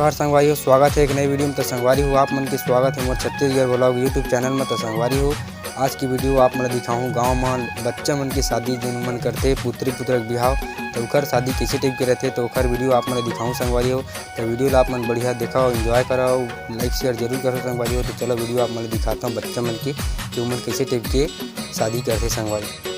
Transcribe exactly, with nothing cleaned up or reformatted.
हर संगवारी हो, स्वागत है एक नई वीडियो में। तो संगवारी हो, आप मन के स्वागत है मोर छत्तीसगढ़ vlog YouTube चैनल में। तो संगवारी हो, आज की वीडियो आप मन ला दिखाहूँ गाँव में बच्चा मन की शादी, जिन मन करथे पुत्री पुत्र के बिहाव, तो ओकर शादी कैसे टाइप के रहथे, तो ओकर वीडियो आप मन ला दिखाहूँ संगवारी हो। तो वीडियो ला आप मन बढ़िया देखव, एंजॉय करव, लाइक शेयर जरूर करव संगवारी हो। तो चलो वीडियो आप मन ला दिखाता हूँ बच्चा मन के कि ओमन कैसे टाइप के शादी करथे संगवारी।